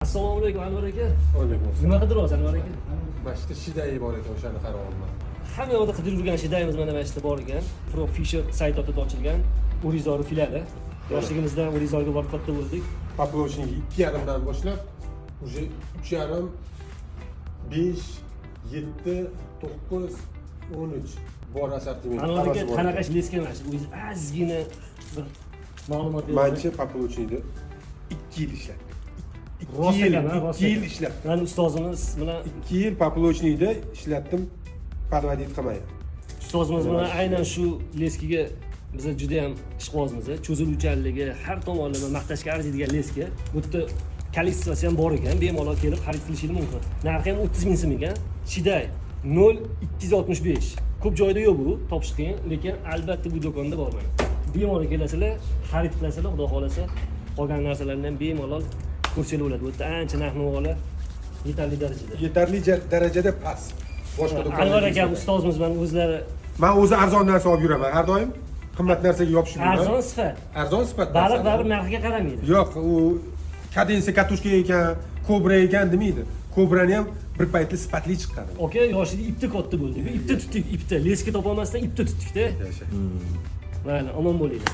Assalomu alaykum, Anvar aka. Alaykum assalom. Nima qidiryapsiz, Anvar aka? Mana shu yerda shidai bor ekan, o'shani qarayapman. Hamma yoqda qidirib yurgan shidayimiz mana shu yerda bor ekan. Pro Fisher sayt otida ochilgan Urizor filiali. Yoshligimizda Urizorga borib katta bo'ldik. Поплавочный 2,5 dan boshlab уже 3,5, 5, 7, 9, 13 bor assortiment. Anvar aka, Hammasi bor qanaqa ekan. Леска mana shu? O'zingiz ozgina bir ma'lumot berib. Manchi поплавочный da 2 yil ishlatdim. 2 Rost yil, ekan, ha, rost 2 yil ekan. ishlatdim. Mani ustozimiz bilan 2 yil поплавочный da ishlatdim, подводить qilmaydi. Ustozimiz bilan aynan shu леска ga biza juda ham ishqibozmiz. Cho'ziluvchanligi, har tomonlama maqtashga arziydigan леска. Bu yerda количество si ham bor ekan, bemalol kelib xarid qilishingiz mumkin. Narxi ham 30 ming so'm ekan. Shiday 0,265. Ko'p joyda yo'q bu, topish qiyin, lekin albatta bu do'konda bor mana. Bemalol kelasizlar, xarid qilasizlar, xudo xohlasa, qolgan narsalarni ham bemalol ko'rsanglar bo'ladi. Bu yerda ancha narx-navolar yetarli darajada. Yetarli darajada past. Boshqa do'konlarga Anvar akam nisbatan. Ustozimiz bilan o'zlari Man o'zi arzon narsa olib yuraman. Har doim qimmat narsaga yopishib yurman. Arzon sifat. Arzon sifat. Baliq narsani. baribir narxiga qaramaydi. Yo'q, u kadensiya катушка ekan, kobra ekan demaydi. Kobrani ham bir paytda sifatli chiqqan. Aka, yoshida ipta katta bo'ldik. Ipta tutdik, ipta. Леска topolmasdan ipta tutdikda. Yasha. Mayli, omon bo'linglar.